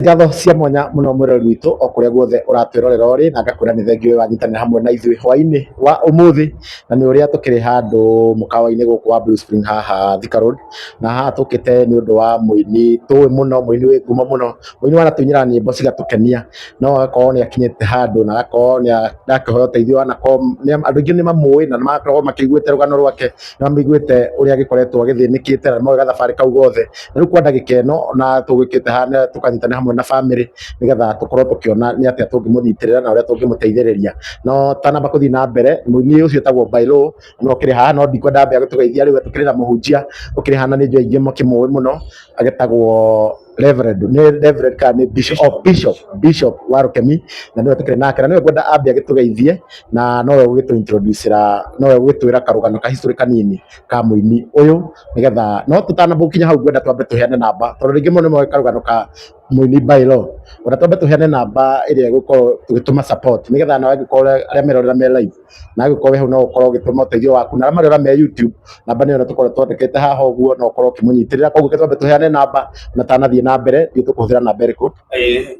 Ngatho cia mwanya muno mwiroreri witũ o kũrĩa guothe ũratwĩrorera ũrĩ, na ngakwĩra nĩ thengiũ wanyitanĩra hamwe na ithuĩ hwaĩ-inĩ wa ũmũthĩ, na nĩ ũrĩa tũkĩrĩ handũ mũkawa-inĩ gũkũ wa Blue Spring haha Thika Road. Na haha tũkĩte nĩ ũndũ wa mũini tũĩ mũno, mũini wĩ ngumo mũno, mũini wanatũinĩra nyĩmbo cigatũkenia, no agakorwo nĩ akinyĩte handũ na agakorwo nĩ arakĩhoya ũteithio, anakorwo andũ aingĩ nĩ mamũĩ na nĩ makoragwo makĩiguĩte rũgano rwake, nĩ maiguĩte ũrĩa agĩkoretwo agĩthĩnĩkĩte na nĩ moĩ gathabarĩ kau gothe. Na rĩu kwa ndagĩka ĩno na tũgĩũkĩte haha tũkanyitanĩra hamwe na bamĩrĩ nĩgetha tũkorwo tũkĩona nĩ atĩa tũngĩmũnyitĩrĩra na ũrĩa tũngĩmũteithĩrĩria. No tanamba kũthiĩ na mbere, mũini ũcio wĩtagwo Bailo no ũkĩrĩ haha, no ndikwenda ambe agĩtũgeithia rĩu, tũkĩrĩ na mũhunjia ũkĩrĩ haha na nĩ njũĩ aingĩ makĩmũĩ mũno, agĩtagwo Reverend, nĩ Reverend kana nĩ Bishop? Oh, Bishop, Bishop wa Rukemi, na nĩwe tũkĩrĩ nake, na nĩwe ngwenda ambe agĩtũgeithie, na nowe ũgĩtũ introduce ra, nowe ũgĩtwĩra karũgano ka history kanini ka mũini ũyũ, nĩgetha no tũtanamba gũkinya hau ngwenda twambe tũheane namba, tondũ rĩngĩ mũno nĩ moĩ karũgano ka mũini Bailo. Ngwenda twambe tũheane namba ĩrĩa ĩgũkorwo tũgĩtũma support, nĩgetha nawe angĩkorwo arĩa merorera me live, na angĩkorwo wĩ hau no ũkorwo ũgĩtũma ũteithio waku, na arĩa marerora me YouTube, namba nĩyo tũkorwo twandĩkĩte haha ũguo, no ũkorwo ũkĩmũnyitĩrĩra. Koguo reke twambe tũheane namba, na tanathiĩ na mbere, ithuĩ tũkũhũthĩra namba ĩrĩkũ?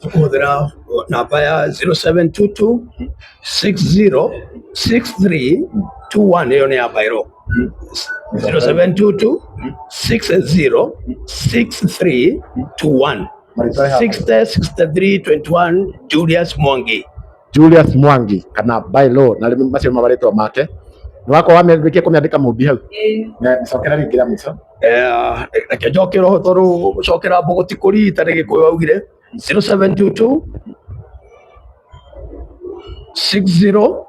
Tũkũhũthĩra namba ya 0722 60 63 21, ĩyo nĩ ya Bairo. 0722 60 63 21. 60 63 21, Julius Mwangi. Julius Mwangi kana Bailo, na rĩu macio nĩmo marĩtwa make. Nĩ wakorwo wamĩrĩkia kũmĩandĩka mũmbi hau? Cokera rĩngĩ rĩa mũico. Reke njokere oho, tondũ gũcokera mbũgũ ti kũrita, nĩ Gĩkũyũ augire. 0722 60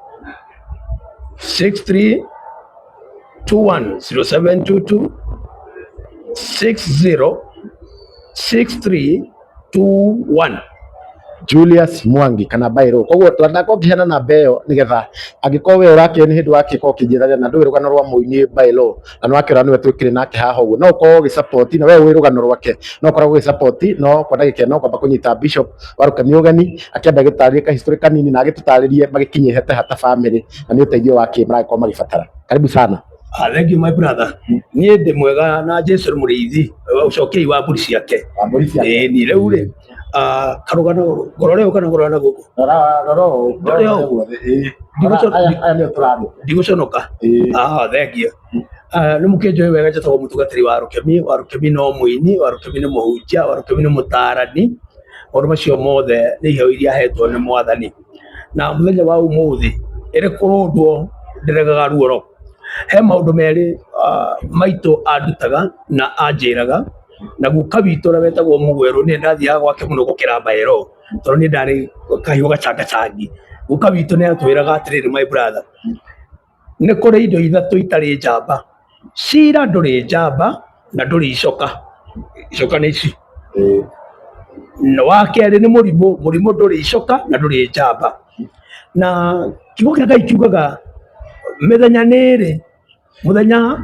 63 21, 0722 60 63 21. Julius Mwangi kana Bairo. Koguo twandakorwo ngĩheana namba ĩyo nĩgetha angĩkorwo we ũrakĩona nĩ hĩndĩ wakĩkorwo ũkĩnjĩra na ndũĩ rũgano rwa mũini Bailo, na nĩ wakĩona nĩwe twĩkĩrĩ nake haha ũguo, no ũkorwo ũgĩsupport, na we ũĩ rũgano rwake, no ũkorwo ũgĩsupport. No kwa ndagĩka ĩno kwamba kũnyita Bishop wa Rukemi ũgeni akĩamba gĩtarĩrie ka history kanini na agĩtũtarĩrie magĩkinyĩte ha ta bamĩrĩ, na nĩ ũteithio wa kĩ maragĩkorwo magĩbatara. Karibu sana. Ah, thank you, my brother. Niĩ ndĩ mwega na Jesu nĩ mũrĩithi ũcokei wa mbũri ciake. Wa mbũri ciake. Ĩĩ ni rĩu rĩ, karũgano ngorore ũũ kana ngorora na gũkũ? Rora, rora ũũ, Ndore ũũ. Guothe, ĩĩ. Rora, aya nĩo tũrarĩ. Ndigũconoka. Ĩĩ. Ah, thank you. Ah, nĩ mũkĩnjũĩ wega, njĩtagwo mũtungatĩri wa Rukemi. Wa Rukemi no mũini, wa Rukemi nĩ mũhunjia, wa Rukemi nĩ mũtaarani. Maũndũ macio mothe nĩ iheo iria ahetwo nĩ Mwathani. Na mũthenya wa ũmũthĩ ĩrĩ kũrũndwo ndĩregaga ruoro. He maũndũ merĩ maitũ andutaga na anjĩraga, na guka witũ ũrĩa wetagwo Mũgwerũ, niĩ ndathiaga gwake mũno gũkĩra Mbaero, tondũ niĩ ndarĩ kahiũ gacangacangi. Guka witũ nĩ atwĩraga atĩrĩrĩ, my brother, nĩ kũrĩ indo ithatũ itarĩ njamba. Cira ndũrĩ njamba na ndũrĩ icoka. Icoka nĩ ici. Na wa kerĩ nĩ mũrimũ, mũrimũ ndũrĩ icoka na ndũrĩ njamba. Na kiugo kĩa Ngai kiugaga mĩthenya nĩ ĩrĩ, mũthenya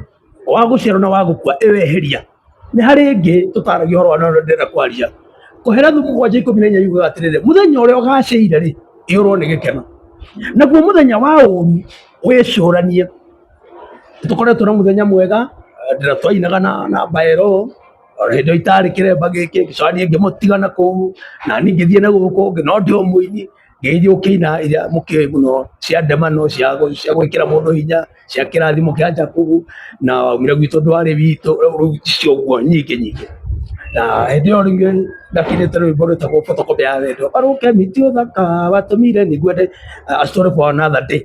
wa gũciarwo na wa gũkua, ĩyo eheria. Nĩ harĩ ĩngĩ tũtaragia ũhoro wa no ndĩrenda kwaria. Kohelethu 7:14 yugaga atĩrĩrĩ, mũthenya ũrĩa ũgacĩire rĩ, iyũrwo nĩ gĩkeno. Naguo mũthenya wa ũru wĩcũranie. Tũkoretwo na mũthenya mwega, ndĩra twainaga na Mbaero, ona hĩndĩ ĩyo itarĩ kĩremba gĩkĩ, ngĩcoka niĩ ngĩmũtiga na kũu, na niĩ ngĩthiĩ na gũkũ, no ndĩ o mũini, ngĩthiĩ gũkĩina iria mũkĩũĩ mũno cia ndemano, cia gwĩkĩra mũndũ hinya, cia kĩrathimo kĩa Jakubu, na waumire gwitũ ndwarĩ witũ, rĩu icio ũguo nyingĩ nyingĩ. Na hĩndĩ ĩyo rĩngĩ ndakinĩte rwĩmbo rwĩtagwo Photocopy ya wendo, warũke miti ũthaka watũmire nĩguo, a story for another day.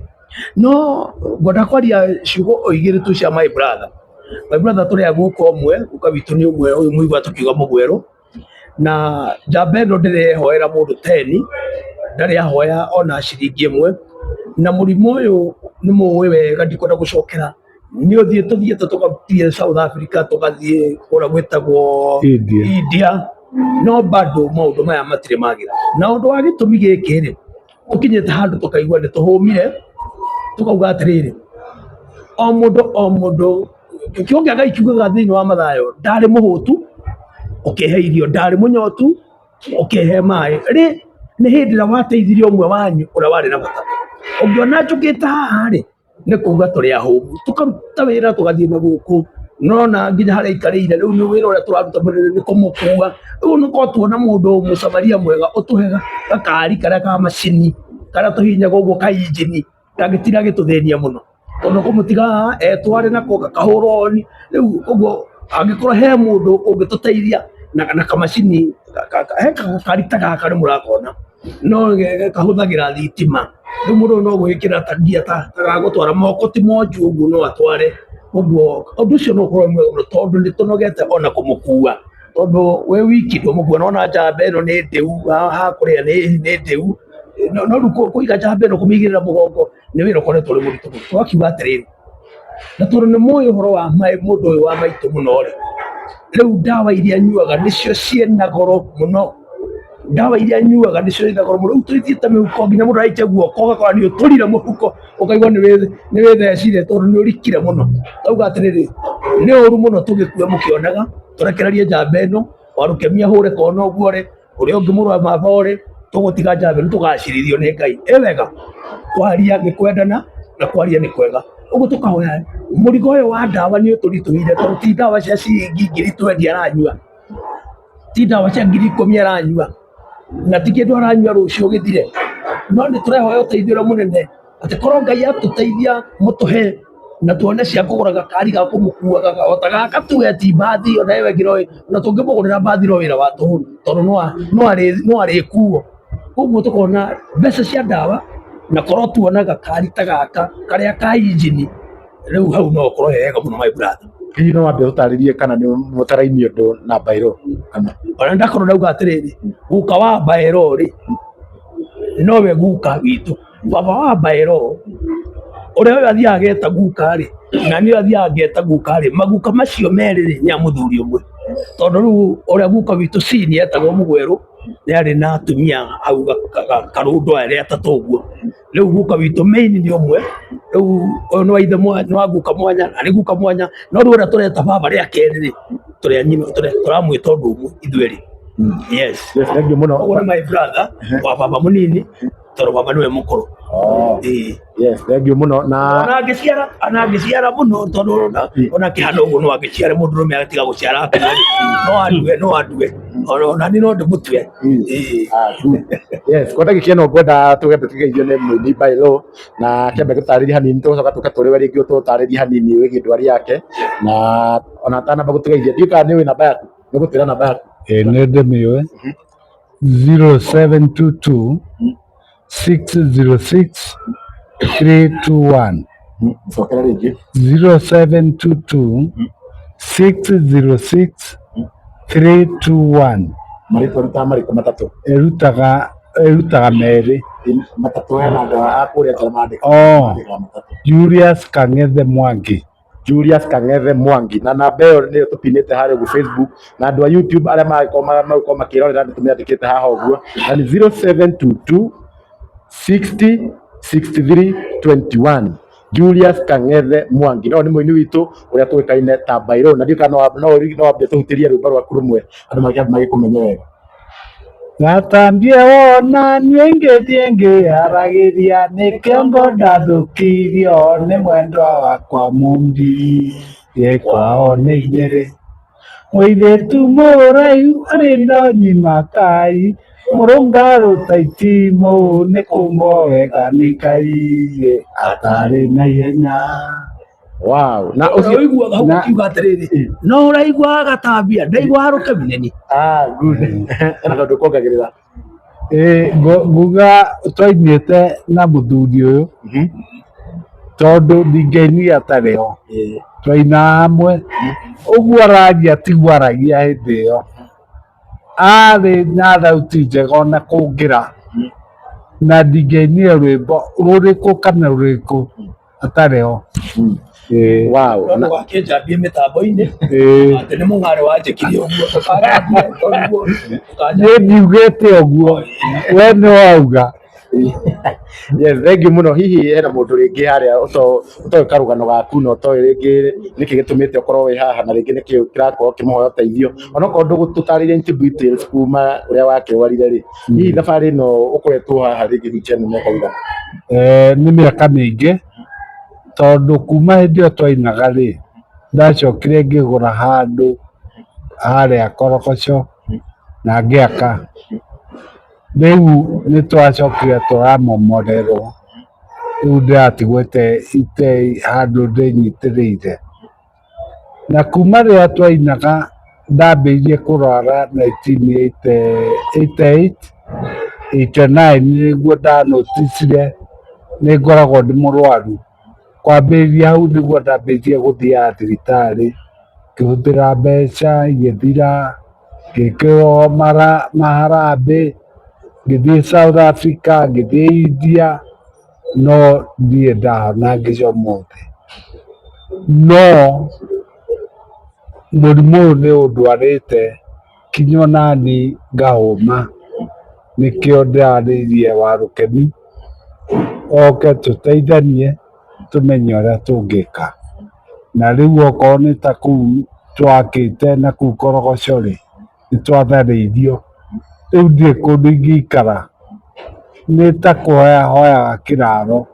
No ngwenda kwaria ciugo o igĩrĩ tu cia my brother. My brother tũrĩ a guka ũmwe, guka witũ nĩ ũmwe ũyũ mũigua tũkiuga Mũgwerũ, na njamba ĩno ndĩrehoera mũndũ teni, ndarĩ ahoya ona ciringi ĩmwe, na mũrimũ ũyũ nĩ mũĩ wega, ndikwenda gũcokera, nĩ ũthiĩ tũthiĩte tũgathiĩ South Africa, tũgathiĩ kũrĩa gwĩtagwo India. India, no bado maũndũ maya matirĩ magĩra. Na ũndũ wa gĩtũmi gĩkĩ rĩ, tũkinyĩte handũ tũkaigua nĩ tũhũmire, tũkauga atĩrĩrĩ, o mũndũ o mũndũ, kiugo kĩa Ngai kiugaga thĩinĩ wa Mathayo, ndarĩ mũhũtu ũkĩhe irio, ndarĩ mũnyotu ũkĩhe maĩ. Rĩ nĩ hĩndĩ ĩrĩa wateithirie ũmwe wanyu ũrĩa warĩ na bata. Ũngĩona njũkĩte haha rĩ, nĩ kuga tũrĩ ahũmu, tũkaruta wĩra tũgathiĩ na gũkũ. Nona nginya harĩa aikarĩire rĩu nĩ wĩra ũrĩa tũraruta mũnene nĩ kũmũkua. Rĩu nĩ korwo tuona mũndũ mũcamaria mwega ũtũhe gakari karĩa ka macini karĩa tũhihinyaga ũguo ka injini kangĩtinda gagĩtũthĩnia mũno. Tondũ kũmũtiga haha etware nako gakahũra oni rĩu ũguo angĩkorwo he mũndũ ũngĩtũteithia na kamacini he gakari ta gaka nĩ mũrakona no kahũthagĩra thitima. Rĩu mũndũ ũyũ no gwĩkĩra ta ngia ta ga gũtwara moko ti monju ũguo no atware. Ũguo ũndũ ũcio no ũkorwo wĩ mwega mũno tondũ nĩ tũnogete ona kũmũkua. Tondũ wĩ wiki ndũmũkua nĩ wona njamba ĩno nĩ ndĩu haha kũrĩa nĩ ndĩu. No rĩu kũiga njamba ĩno kũmĩigĩrĩra mũgongo nĩ wĩra ũkoretwo ũrĩ mũritũ mũno. Tũgakiuga atĩrĩrĩ, na tondũ nĩ mũĩ ũhoro wa mũndũ ũyũ wa maitũ mũno rĩ, rĩu ndawa iria anyuaga nĩcio ciĩna goro mũno. Ndawa iria anyuaga nĩcio ciĩna goro mũno. Rĩu tũthiĩte mĩhuko nginya mũndũ araikia guoko ũgakora nĩ ũtũrire mũhuko ũkaigua nĩ wĩthecire tondũ nĩ ũrikire mũno. Ndauga atĩrĩrĩ, nĩ ũru mũno tũgĩkue mũkĩonaga, tũrekererie njamba ĩno, Warũkemia ahũre kona ũguo rĩ, ũrĩa ũngĩ mũrũ wa baba ũrĩ, tũgũtiga njamba ĩno tũgacirithio nĩ Ngai. Ĩ wega? Kwaria nĩ kwendana na kwaria nĩ kwega. Ũguo tũkahoya mũrigo ũyũ wa ndawa nĩ ũtũritũhĩire tondũ ti ndawa cia ciringi 20,000 aranyua, ti ndawa cia 10,000 aranyua, na ti kĩndũ aranyua rũciũ gĩthire. No nĩ tũrehoya ũteithio ũrĩa mũnene atĩ korwo Ngai atũteithia mũtũhe na tuone cia kũgũra gakari ga kũmũkuaga o ta gaka tuge ti mbathi ona ĩyo ĩngĩ no ona tũngĩmũgũrĩra mbathi no wĩra wa tũhũ tondũ no arĩkuo. Koguo tũkona mbeca cia ndawa na korwo tuona gakari ta gaka karĩa ka injini rĩu hau no ũkorwo he hega mũno my brother. Hihi no wambe ũtarĩrie kana nĩ mũtarainie ũndũ na Mbairũ kana? Ona ndakorwo ndauga atĩrĩrĩ, guka wa Mbairũ rĩ nowe guka witũ. Baba wa Mbairũ ũrĩa ũyũ athiaga ageta guka rĩ na niĩ athiaga ngeta guka rĩ, maguka macio merĩ rĩ nĩ a mũthuri ũmwe. Tondũ rĩu ũrĩa guka witũ senior etagwo Mũgwerũ nĩ arĩ na atumia hau karũndo erĩ atatũ ũguo. Rĩu guka witũ main nĩ ũmwe, rĩu ũyũ nĩ wa ithe nĩ wa guka mwanya na nĩ guka mwanya, no rĩu ũrĩa tũreta baba rĩa kerĩ rĩ, tũrĩ a nyina tũramwĩta ũndũ ũmwe ithuerĩ. Yes. Yes, thank you mũno. Ũguo nĩ my brother wa baba mũnini tondũ baba nĩwe mũkũrũ. Oh, Ĩĩ. yes, thank you mũno na Ona angĩciara ona angĩciara mũno tondũ ona akĩhana ũguo no angĩciare mũndũrũme agatiga gũciara akue rĩ, no andue no andue ona niĩ no ndĩmũtue. Ĩĩ. Ah, good. Yes, kwa ndagĩka ĩno ngwenda tũgembe tũgeithio nĩ mũini Bailo na kĩambe gũtarĩria hanini tũgũcoka tũke tũrĩ we rĩngĩ ũtũtarĩrie hanini wĩgiĩ ndwari yake na ona atanamba gũtũgeithia ndiũĩ kana nĩ ũĩ namba yaku nĩ ũgũtwĩra namba yaku. Ĩĩ nĩ ndĩmĩũĩ. 0722 606 321. Cokera rĩngĩ. 0722 606 321. Marĩtwa rutaga marĩkũ matatũ? Ĩrutaga merĩ. Matatũ hena andũ a kũrĩa nja mandĩkaga. Oh. Mandĩkaga matatũ. Julius Kang'ethe Mwangi. Julius Kang'ethe Mwangi na namba ĩyo nĩyo tũpinĩte harĩa ũguo Facebook na andũ a YouTube arĩa magũkorwo makĩrorera nĩ tũmĩandĩkĩte haha ũguo na nĩ 0722 60 63 21 Julius Kang'ethe Mwangi no nĩ mũini witũ ũrĩa tũĩkaine ta Bairũ na ndiũĩ kana no wambe tũhutĩrie rwĩmbo rwaku rũmwe andũ makĩambe magĩkũmenye wega. Gatambia wona niĩ ngĩthiĩ ngĩaragĩria nĩkĩo ndathũkirio nĩ mwendwa wakwa mũmbi ye kwao nĩ igĩrĩ mũirĩtu mũraihu arĩ ndonyi makai mũrũngarũ ta itimũ nĩ kũmbwo wega nĩ Ngai atarĩ na ihenya. Wow. Na Ũcio ũcio ũiguaga hau Na- ũkiuga atĩrĩrĩ, no ũraigua gatambia, ndaigua rũkemi nĩ niĩ. Ah, good. Ena kaũndũ kuongagĩrĩra. Ĩĩ, nguga twainĩte na mũthuri ũyũ tondũ ndingĩainire atarĩ ho. Twainaga hamwe, ũguo araria tiguo aragia hĩndĩ ĩyo. Arĩ na thauti njega ona kũngĩra, na ndingĩainire rwĩmbo rũrĩkũ kana rũrĩkũ atarĩ ho. Ĩĩ. Wow. No ndũgakĩnjambie mĩtambo-inĩ atĩ nĩ mũng'are wanjĩkire ũguo, ndũkanjambie ũguo, ndũkanjambie. Niĩ ndiugĩte ũguo, we nĩ wauga. Yes, thank you mũno. Hihi hena mũndũ rĩngĩ harĩa ũtoĩ karũgano gaku na ũtoĩ rĩngĩ nĩkĩ gĩtũmĩte ũkorwo wĩ haha na rĩngĩ nĩkĩ kĩrakorwo ũkĩmũhoya ũteithio onokorwo ndũgũtũtarĩria into details kuma ũrĩa wakĩrwarire rĩ, hihi thabarĩ ĩno ũkoretwo haha rĩngĩ wheelchair nĩ mĩaka ĩigana? Nĩ mĩaka mĩingĩ tondũ kuma hĩndĩ ĩyo twainaga rĩ, Ndacokire ngĩgũra handũ harĩa Korogoco na ngĩaka. Rĩu nĩ twacokire tũramomorerwo, rĩu ndĩratigwo itarĩ handũ ndĩnyitĩrĩire. Na kuma rĩrĩa twainaga ndambĩrĩirie kũrwara 1988, 89 nĩguo ndanoticire nĩ ngoragwo ndĩ mũrwaru. Kwambĩrĩria hau nĩguo ndambĩrĩirie gũthiaga thibitarĩ, ngĩhũthĩra mbeca igĩthira, ngĩkĩrwo maharambĩ, ngĩthiĩ South Africa, ngĩthiĩ India, no ndirĩ ndahona nginya ũmũthĩ. No mũrimũ ũyũ nĩ ũndwarĩte kinya onaniĩ ngahũma, nĩkĩo ndĩrarĩirie Warũkeni oke tũteithanie tũmenye ũrĩa tũngĩka. Na rĩu okorwo nĩ ta kũu twakĩte na kũu Korogoco rĩ, nĩ twatharĩirio, rĩu ndirĩ kũndũ ingĩikara, nĩ ta kũhoya hoyaga kĩraro,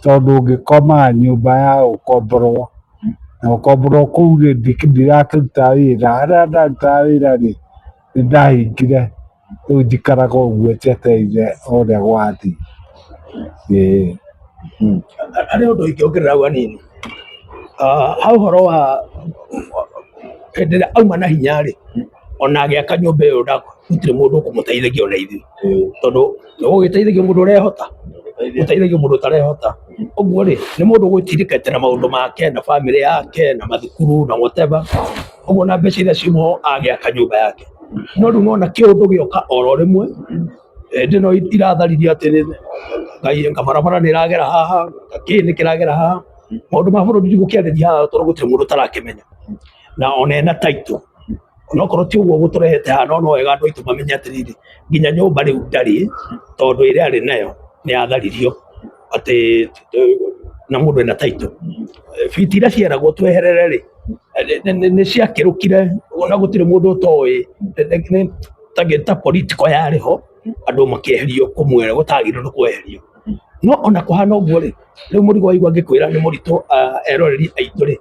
tondũ ngĩkomaga nyũmba ya gũkomborwo, na gũkomborwo kũu rĩ, ndirakĩruta wĩra, harĩa ndarutaga wĩra rĩ, nĩ ndahingire, rĩu njikaraga ũguo njetereire o ũrĩa gwathiĩ, ĩĩ. Harĩ ũndũ ingĩongerera hau hanini, ha ũhoro wa hĩndĩ ĩrĩa auma na hinya rĩ, ona agĩaka nyũmba ĩyo gũtirĩ mũndũ ũkũmũteithagia ona ithuĩ, tondũ ũgũgĩteithagia mũndũ ũrehota, ũteithagia mũndũ ũtarehota. Ũguo rĩ, nĩ mũndũ ũgwĩtindĩkĩte na maũndũ make na bamĩrĩ yake na mathukuru na whatever, ũguo na mbeca iria ciuma ho agĩaka nyũmba yake. No rĩu nĩwona kĩũndũ gĩoka oro rĩmwe, hĩndĩ ĩno iratharirie atĩ barabara nĩ ĩragera haha, kĩ nĩ kĩragera haha, maũndũ ma bũrũri ndigũkĩarĩria haha tondũ gũtirĩ mũndũ ũtarakĩmenya. Na ona ena title, onokorwo ti ũguo gũtũrehete haha no wega andũ aitũ mamenye atĩrĩrĩ, nginya nyũmba rĩu ndarĩ, tondũ ĩrĩa arĩ nayo nĩ yatharirio, atĩ na mũndũ ena title. Biti iria cieragwo tweherere rĩ, nĩ ciakĩrũkire na gũtirĩ mũndũ ũtoĩ, ta political yarĩ ho, andũ makĩeherio kũmwe gũtagĩrĩirwo nĩ kweherio. No ona kũhana ũguo rĩ, rĩu mũrigo waigua ngĩkwĩra nĩ mũritũ eroreri aitũ rĩ,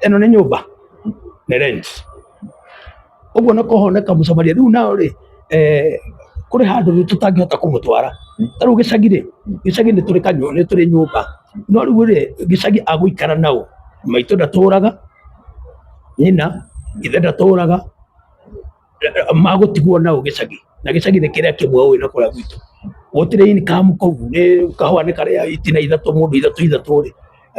ĩno nĩ nyũmba, nĩ rent. Ũguo na kũhoneka mũcamaria rĩu nao rĩ, kũrĩ handũ rĩu tũtangĩhota kũmũtwara. Ta rĩu gĩcagi rĩ, gĩcagi nĩ tũrĩ nĩ tũrĩ nyũmba, no rĩu rĩ, gĩcagi agũikara naũ? Maitũ ndatũraga, nyina, ithe ndatũraga, magũtigwo naũ gĩcagi? Na gĩcagi nĩ kĩrĩa kĩmwe ũĩ na kũrĩa gwitũ. Gũtirĩ income kũu, nĩ kahũa nĩ karĩa itina ithatũ mũndũ ithatũ ithatũ rĩ,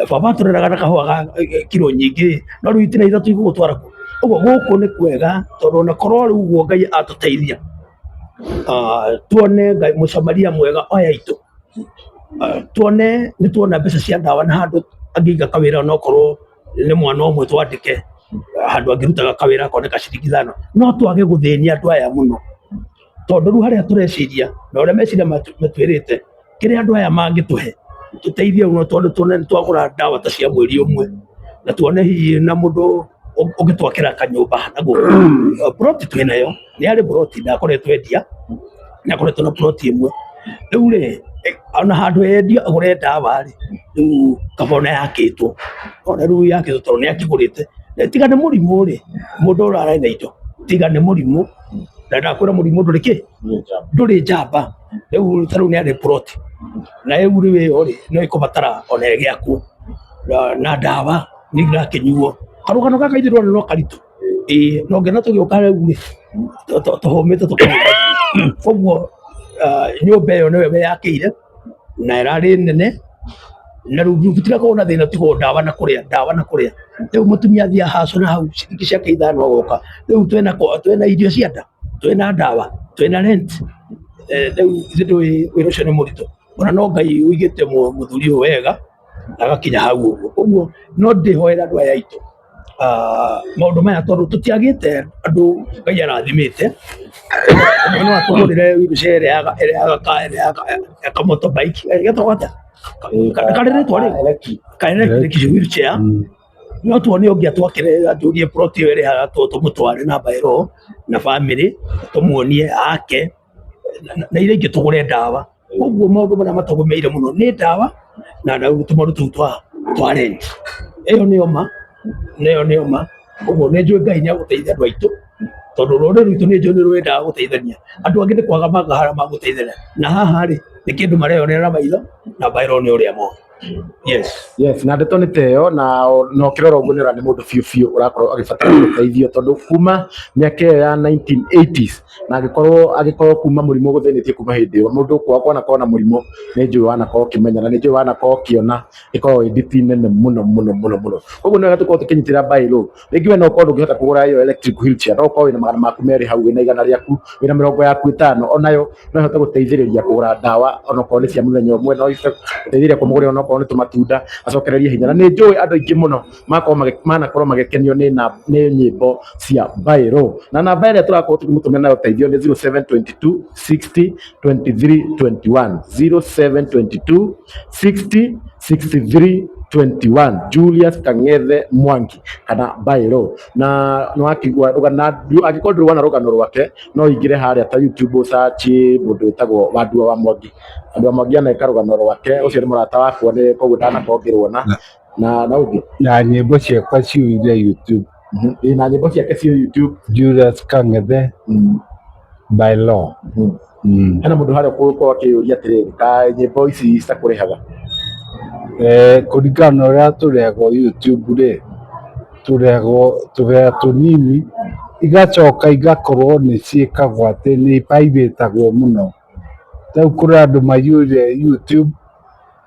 baba atũreraga na kahũa ga kiro nyingĩ, no rĩu itina ithatũ igũgũtwara kũ? Ũguo gũkũ nĩ kwega tondũ ona korwo rĩu ũguo Ngai atũteithia, tuone Ngai mũcamaria mwega oya aitũ, tuone nĩ tuona mbeca cia ndawa na handũ angĩiga kawĩra onokorwo nĩ mwana ũmwe twandĩke handũ angĩrutaga kawĩra akoneka ciringi ithano, no twage gũthĩnia andũ aya mũno, tondũ rĩu harĩa tũreciria na ũrĩa meciria matwĩrĩte, kĩrĩa andũ aya mangĩtũhe tũteithie mũno tondũ tuone nĩ twagũra ndawa ta cia mweri ũmwe, na tuone hihi na mũndũ ũngĩtwakĩra kanyũmba na gũkũ. Plot twĩnayo, nĩ harĩ plot ndakoretwo endia, nĩ akoretwo na plot ĩmwe, rĩu rĩ, ona handũ endia agũre ndawa rĩ, rĩu kaba ona yakĩtwo, ona rĩu yakĩtwo tondũ nĩ akĩgũrĩte, tiga nĩ mũrimũ rĩ, mũndũ ũrarĩ na indo, tiga nĩ mũrimũ, na ndakwĩra mũrimũ ndũrĩ kĩ, ndũrĩ njamba, rĩu ta rĩu nĩ arĩ plot, na rĩu rĩu ĩyo rĩ, no ĩkũbatara ona ĩgĩakwo, na ndawa nĩ irakĩnyuo, karũgano gaka ithuĩ ndĩrona no karitũ. Ĩĩ no ngĩona tũgĩũka rĩu rĩ, tũhũmĩte tũkahũma. Koguo nyũmba ĩyo nĩwe weyakĩire na ĩrarĩ nene na rĩu gũtirakorwo na thĩna tiga o ndawa na kũrĩa, ndawa na kũrĩa. Rĩu mũtumia athiaga haco na hau ciringi ciake ithano agoka. Rĩu twĩna irio cia nda, twĩna ndawa, twĩna rent, rĩu ithuĩ ndũĩ wĩra ũcio nĩ mũritũ. Ona no Ngai ũigĩte mũthuri ũyũ wega agakinya hau ũguo. Ũguo no ndĩhoere andũ aya aitũ maũndũ maya tondũ tũtiagĩte andũ Ngai arathimĩte, ũmwe no atũgũrĩre wheelchair ĩrĩa ya ka motorbike getagwo atĩa? Karĩ rĩtwa rĩu? Ka electric wheelchair no tuone ũngĩ atwakĩre atũrie plot ĩyo ĩrĩ haha tũmũtware na mbaĩro na bamĩrĩ tũmuonie ake na iria ingĩ tũgũre ndawa. Koguo maũndũ marĩa matũgũmĩire mũno nĩ ndawa na tũmaũndũ tũu twa rent. Ĩyo nĩyo ma. Nĩyo nĩyo ma. Ũguo nĩ njũĩ Ngai nĩ agũteithia andũ aitũ, tondũ rũrĩrĩ rwitũ nĩ njũĩ nĩ rwendaga gũteithania. Andũ angĩ nĩ kwaga magaga harĩa magũteithania. Na haha rĩ, nĩ kĩndũ mareyonera na maitho na mbaĩro nĩ ũrĩa moĩ. Yes. Yes, na ndeto nĩ ta ĩyo na na ũkĩrora ũguo nĩ ũrona nĩ mũndũ biũ biũ ũrakorwo agĩbatara ũteithio tondũ kuma mĩaka ĩyo ya 1980s na angĩkorwo kuma mũrimũ ũgũthĩnĩtie kuma hĩndĩ ĩyo mũndũ kwanakorwo na mũrimũ nĩ njũĩ wanakorwo ũkĩmenya na nĩ njũĩ wanakorwo ũkĩona ĩkoragwo ĩ nditi nene mũno mũno mũno mũno. Koguo nĩ wega tũkorwo tũkĩnyitĩrĩra bairũ. Rĩngĩ we no ũkorwo ndũngĩhota kũgũra ĩyo electric wheelchair, no ũkorwo wĩna 200 hau, wĩna 100 rĩaku, wĩna 50 onayo no ĩhote gũteithĩrĩria kũgũra ndawa onokorwo nĩ cia mũthenya ũmwe, no ĩhote gũteithĩrĩria kũmũgũrĩra onokorwo nĩ tũmatunda acokererie hinya. Na nĩ njũĩ andũ aingĩ mũno manakorwo magĩkenio nĩ nyĩmbo cia bairũ. Na namba ĩrĩa tũrakorwo tũkĩmũtũmĩra nayo ũteithio nĩ 0722 60 23 21, 0722 60 63 21, Julius Kang'ethe Mwangi kana Bairũ. Na nĩ wakĩigua rũgano, angĩkorwo ndũrĩ wona rũgano rwake no ũingĩre harĩa ta YouTube search mũndũ wĩtagwo Wandua wa Mwangi. Wandua wa Mwangi aneka rũgano rwake, ũcio nĩ mũrata wakwa nĩ koguo ndanakorwo ngĩruona na ũngĩ. Na nyĩmbo ciakwa ciũire YouTube. Na nyĩmbo ciake ciĩ YouTube. Julius Kang'ethe by law. Hena mũndũ harĩa ũgũkorwo akĩyũria atĩrĩrĩ, kaĩ nyĩmbo ici citakũrĩhaga? Kũringana na ũrĩa tũrĩhagwo YouTube rĩ, tũrĩhagwo tũbeca tũnini, igacoka igakorwo nĩ ciĩkagwo atĩ nĩ ipairatagwo mũno. Rĩu kũrĩ andũ maiyũire YouTube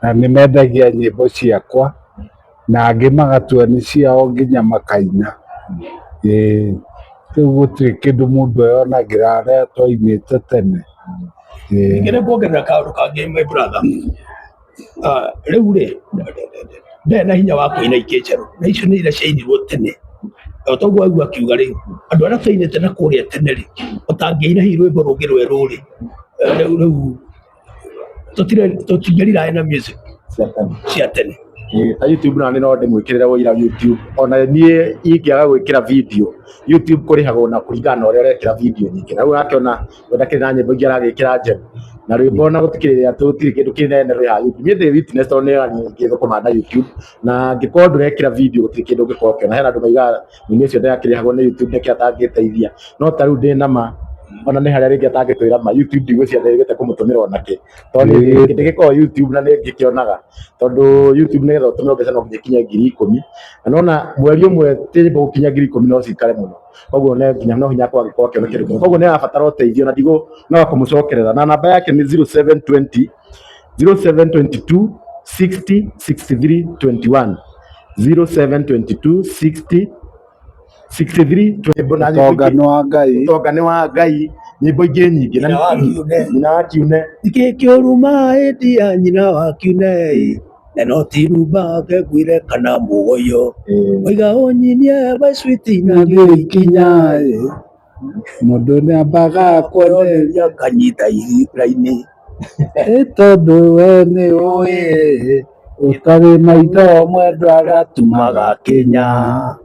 na nĩ mendagia nyĩmbo ciakwa, na angĩ magatua nĩ ciao nginya makaina. Ĩĩ, rĩu gũtirĩ kĩndũ mũndũ eyonagĩra harĩa twainĩte tene. Ĩĩ. Ningĩ nĩ kuongerera kaũndũ kangĩ my brother. Rĩu rĩ, ndarĩ na hinya wa kũina ingĩ njerũ, na icio nĩ iria ciainirwo tene. O ta ũguo aigua akiuga rĩ, andũ arĩa twainĩte na kũrĩa tene rĩ, ũtangĩina hihi rwĩmbo rũngĩ rwerũ rĩ, rĩu tũtingĩrira na music cia tene. Ta YouTube na no ndĩmwĩkĩrĩre ũira YouTube, ona niĩ ingĩaga gwĩkĩra video YouTube kũrĩhagwo na kũringana na ũrĩa ũrekĩra video nyingĩ. Na rĩu ũrakĩona we ndakĩrĩ na nyĩmbo ingĩ aragĩkĩra njerũ na rwĩmbo ona gũtikĩrĩ gũtirĩ kĩndũ kĩnene rwĩ haha YouTube. Niĩ ndĩ witness tondũ nĩ ngĩthũkũma na YouTube, na angĩkorwo ndũrekĩra video gũtirĩ kĩndũ ũngĩkorwo ũkĩona. Hena andũ maugaga mũini ũcio ndakĩrĩhagwo nĩ YouTube nĩkĩ atangĩteithia, no ta rĩu ndĩ na ma ona nĩ harĩa rĩngĩ atangĩtwĩra ma YouTube ndigwĩciria ndĩrĩgĩte kũmũtũmĩra onakĩ, tondũ ndĩgĩkoragwo YouTube na nĩ ngĩkĩonaga, tondũ YouTube nĩgetha ũtũmĩrwo mbeca no nginya ikinye 10,000, na nona mweri ũmwe nyĩmbo gũkinya 10,000 no cikare mũno, koguo no nginya no hinya akorwo agĩkorwo akĩona kĩndũ kĩmwe, koguo nĩ arabatara ũteithio na ndigũ no kũmũcokerera, na namba yake nĩ 0720 0722 60 63 21, 0722 60 63 21. Ũtonga nĩ wa Ngai. Ũtonga nĩ wa Ngai, nyĩmbo ingĩ nyingĩ. Nyina wa Kiune. Nyina wa Kiune. Nĩkĩ kĩũru maĩ ya nyina wa Kiune, na no ti rumba ngengwire kana mũgoyo, oiga ũnyinie my sweet na ngĩkinya mũndũ nĩ ambaga kweroreria kanyita ihinda-inĩ. Ĩ tondũ we nĩ ũĩ ũtarĩ maitho mwendwa agatũmaga kinya.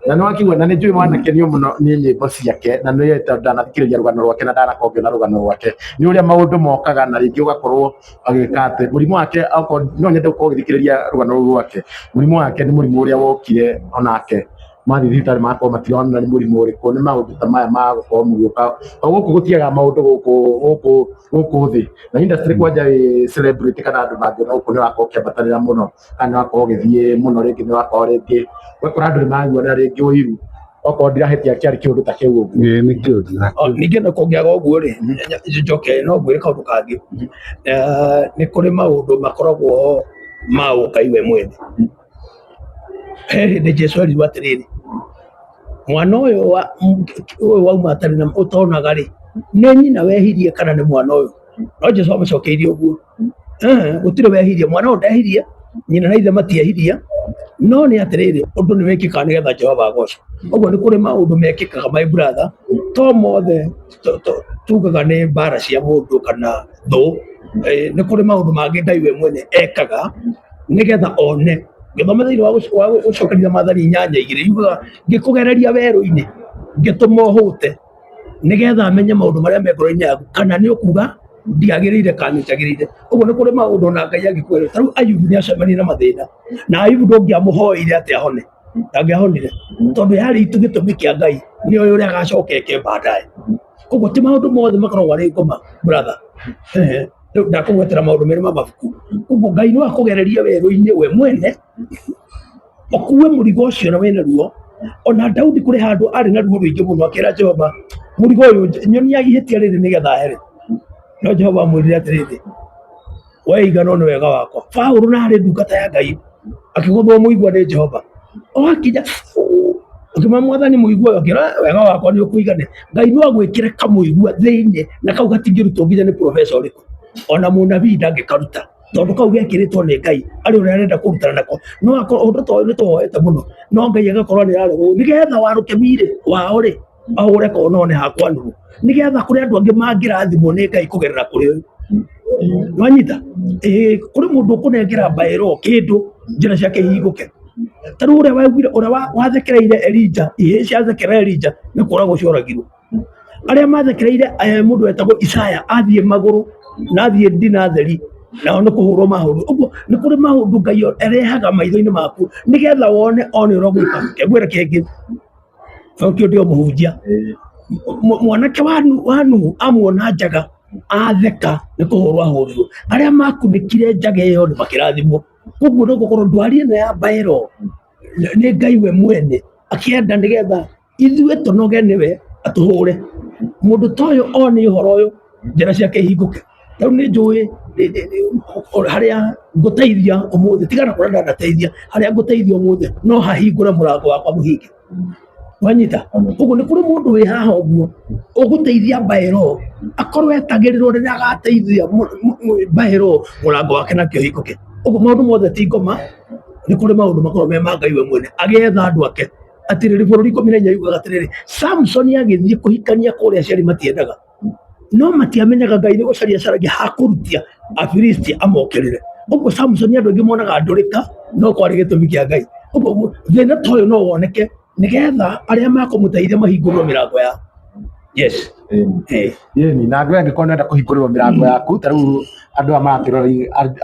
Na nĩ wakiuga na nĩ njũĩ wanakenio mũno nĩ nyĩmbo ciake, na nĩ tondũ ndanathikĩrĩria rũgano rwake na ndanakorwo ngĩona rũgano rwake, nĩ ũrĩa maũndũ mokaga na rĩngĩ ũgakorwo agĩka atĩ mũrimũ wake, okorwo no nyende gũkorwo ũgĩthikĩrĩria rũgano rũu rwake. Mũrimũ wake nĩ mũrimũ ũrĩa wokire onake mathiĩ thibitarĩ magakorwo matirona nĩ mũrimũ ũrĩkũ, nĩ maũndũ ta maya ma gũkorwo mũgĩũka o gũkũ gũtiagaga maũndũ gũkũ gũkũ gũkũ thĩ, na industry kwanja ĩ celebrity kana andũ mangĩona gũkũ nĩ ũrakorwo ũkĩambatanĩra mũno, kana nĩ ũrakorwo ũgĩthiĩ mũno rĩngĩ nĩ ũrakorwo rĩngĩ ũgakora andũ nĩ maraiguana rĩngĩ ũiru, okorwo ndirahĩtia kĩarĩ kĩũndũ ta kĩu ũguo. Ĩĩ nĩ kĩũndũ ta kĩu. Ningĩ no kũngĩaga ũguo rĩ, njoke no ngwĩre kaũndũ kangĩ, nĩ kũrĩ maũndũ makoragwo ma ũngai we mwene. He hĩndĩ Jesu erirwo atĩrĩrĩ, mwana ũyũ ũyũ wauma atarĩ na ũtonaga rĩ, nĩ nyina wehirie kana nĩ mwana ũyũ? No Jesu amũcokeirie ũguo, gũtirĩ wehirie, mwana ũyũ ndehirie, nyina na ithe matiehirie, no nĩ atĩrĩrĩ, ũndũ nĩ wĩkĩkaga nĩgetha Jehova agocwo. Ũguo nĩ kũrĩ maũndũ mekĩkaga my brother, to mothe tugaga nĩ mbara cia mũndũ kana thũ, nĩ kũrĩ maũndũ mangĩ Ngai we mwene ekaga nĩgetha one. Ngĩthoma thĩinĩ wa gũcokeria maathani 8:2 yugaga ngĩkũgereria werũ-inĩ ngĩtũma ũhũte nĩgetha menye maũndũ marĩa me ngoro-inĩ yaku kana nĩ ũkuga ndiagĩrĩire kana nĩ njagĩrĩire. Ũguo nĩ kũrĩ maũndũ ona Ngai angĩkwĩra. Ta rĩu Ayubu nĩ acemanirie na mathĩna, na Ayubu ndũngĩamũhoeire atĩ ahone. Ndangĩahonire tondũ yarĩ itu gĩtũmi kĩa Ngai nĩ oĩ ũrĩa agacoka eke baadaye. Koguo ti maũndũ mothe makoragwo arĩ ngoma brother. Ehe. Rĩu ndakũgwetera maũndũ merĩ ma mabuku. Koguo Ngai no akũgererie werũ-inĩ we mwene ũkue mũrigo ũcio na wĩna ruo. Ona Daudi kũrĩ handũ arĩ na ruo rũingĩ mũno akĩra Jehova, mũrigo ũyũ nyonia ihĩtia rĩrĩ nĩgetha here. No Jehova amwĩrire atĩrĩrĩ, we iganwo nĩ wega wakwa. Paũlũ na arĩ ndungata ya Ngai akĩgũthwo mũigua nĩ Jehova. O akinya akĩmwĩra mwathani mũigua ũyũ, akĩra wega wakwa nĩ ũkũigane. Ngai no agwĩkĩre kamũigua thĩinĩ na kau gatingĩrutwo nginya nĩ professor ũrĩkũ, ona mũnabii ndangĩkaruta tondũ kau gekĩrĩtwo nĩ Ngai arĩ ũrĩa arenda kũrutana nako. No akorwo ũndũ ta ũyũ nĩ tũhoete mũno no Ngai agakorwo nĩ ararorwo nĩgetha warũkemi-rĩ wao rĩ ahũre kona one hakwa nũgũ nĩgetha kũrĩ andũ angĩ mangĩrathimwo nĩ Ngai kũgerera kũrĩ ũyũ. Nwanyita? Ĩĩ kũrĩ mũndũ ũkũnengera mbaĩro kĩndũ njĩra ciake ihingũke. Ta rĩu ũrĩa waiguire ũrĩa wathekereire Elija, ihĩĩ ciathekerera Elija nĩ kũragwo cioragirwo. Arĩa mathekereire mũndũ wetagwo Isaya athiĩ magũrũ na athiĩ ndina theri nao nĩ kũhũrwo mahũrwo. Ũguo nĩ kũrĩ maũndũ Ngai arehaga maitho-inĩ maku nĩgetha wone one ũrĩa ũgwĩka. Reke ngwĩre kĩngĩ, tondũ ndĩ o mũhunjia. Mwanake wa Nuhu amuona njaga atheka nĩ kũhũrwo ahũrirwo. Arĩa makunĩkire njaga ĩyo nĩ makĩrathimwo. Koguo no gũkorwo ndwari ĩno ya mbaĩro nĩ Ngai we mwene akĩenda nĩgetha ithuĩ tũnoge nĩwe atũhũre. Mũndũ ta ũyũ one ũhoro ũyũ njĩra ciake ihingũke. Rĩu nĩ njũĩ harĩa ngũteithia ũmũthĩ, tiga na kũrĩa ndanateithia, harĩa ngũteithia ũmũthĩ no hahingũre mũrango wakwa mũhinge. Wanyita? Ũguo nĩ kũrĩ mũndũ wĩ haha ũguo ũgũteithia mbaĩro akorwo etagĩrĩrwo rĩrĩa agateithia mbaĩro mũrango wake nakĩo ũhingũke. Ũguo maũndũ mothe ti ngoma, nĩ kũrĩ maũndũ makoragwo me ma Ngai we mwene agĩetha andũ ake. Atĩrĩrĩ bũrũri 14 yugaga atĩrĩrĩ, Samson agĩthiĩ kũhikania kũrĩa aciari matiendaga no matiamenyaga Ngai nĩ gũcaria acaragia hakũrutia Afilisti amokĩrĩre. Ũguo Samson andũ aingĩ monaga ndũrĩka no kwarĩ gĩtũmi kĩa Ngai. Ũguo thĩna ta ũyũ no woneke nĩgetha arĩa makũmũteithia mahingũrĩrwo mĩrango yao. Yes. Yeni, na andũ aya angĩkorwo nĩũrenda kũhingũrĩrwo mĩrango yaku ta rĩu andũ aya maratwĩrora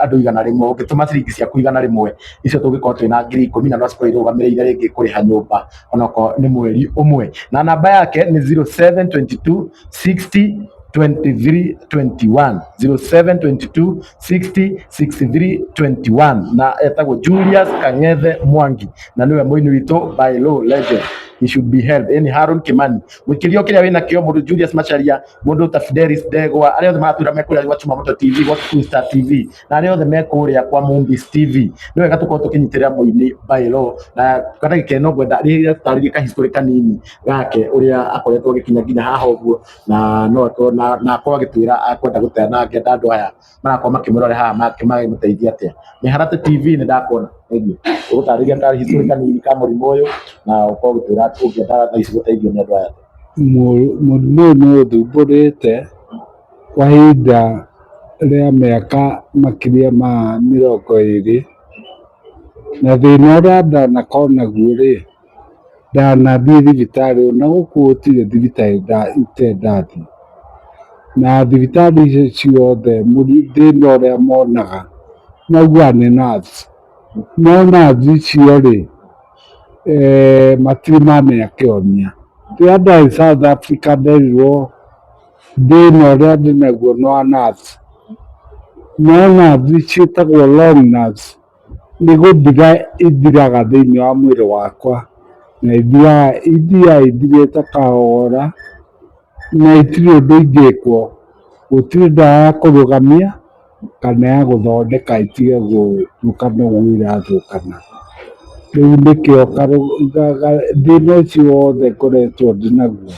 andũ 100 ũngĩtũma ciringi ciaku 100 icio tũngĩkorwo twĩna 10,000 na no cikorwo irũgamĩrĩire rĩngĩ kũrĩha nyũmba onokorwo nĩ mweri ũmwe na namba yake nĩ 0722 60 23 21 0722 60 63 21 na etagwo Julius Kang'ethe Mwangi na nĩwe mũini witũ by law legend, he should be held. Ĩni Harun Kimani mũikĩrio kĩrĩa wĩna kĩo mũndũ Julius Macharia mũndũ ta Fidelis Ndegwa arĩa othe maratwĩra me kũrĩa gwa Chuma Moto TV gwa Kikuyu Star TV na arĩa othe me kũrĩa kwa Mumbis TV nĩ wega tũkorwo tũkĩnyitĩrĩra mũini by law na kwa ndagĩka ĩno ngwenda rĩrĩa tũtarĩrie kahistory kanini gake ũrĩa akoretwo agĩkinya nginya haha ũguo na no akorwo na akorwo agĩtwĩra akwenda gũtea na angĩenda andũ aya marakorwo makĩmũrora haha magĩmũteithia atĩa. Mĩharatĩ TV nĩ ndakuona thengiũ ũgũtarĩria ka history kanini ka mũrimũ ũyũ na ũkorwo ũgĩtwĩra ũngĩenda thaa ici gũteithio nĩ andũ aya. Mũrimũ ũyũ nĩ ũthumbũrĩte kwa ihinda rĩa mĩaka makĩria ma 20, na thĩna ũrĩa ndanakorwo naguo rĩ, ndanathiĩ thibitarĩ ona gũkũ gũtirĩ thibitarĩ itarĩ ndathiĩ, na thibitarĩ icio ciothe thĩna ũrĩa monaga maugaga nĩ nerves, no nerves icio rĩ matirĩ mamenya kĩhonia. Rĩrĩa ndarĩ South Africa nderirwo thĩna ũrĩa ndĩnaguo nĩ wa nerves, no nerves ciĩtagwo long nerves. Nĩ gũthira ithiraga thĩinĩ wa mwĩrĩ wakwa, na ithiaga ithirĩte kahora, na itirĩ ũndũ ingĩkwo, gũtirĩ ndawa ya kũrũgamia kana ya gũthondeka itige gũthũkana ũguo irathũkana. Rĩu nĩkĩo thĩna ũcio wothe ngoretwo ndĩ naguo,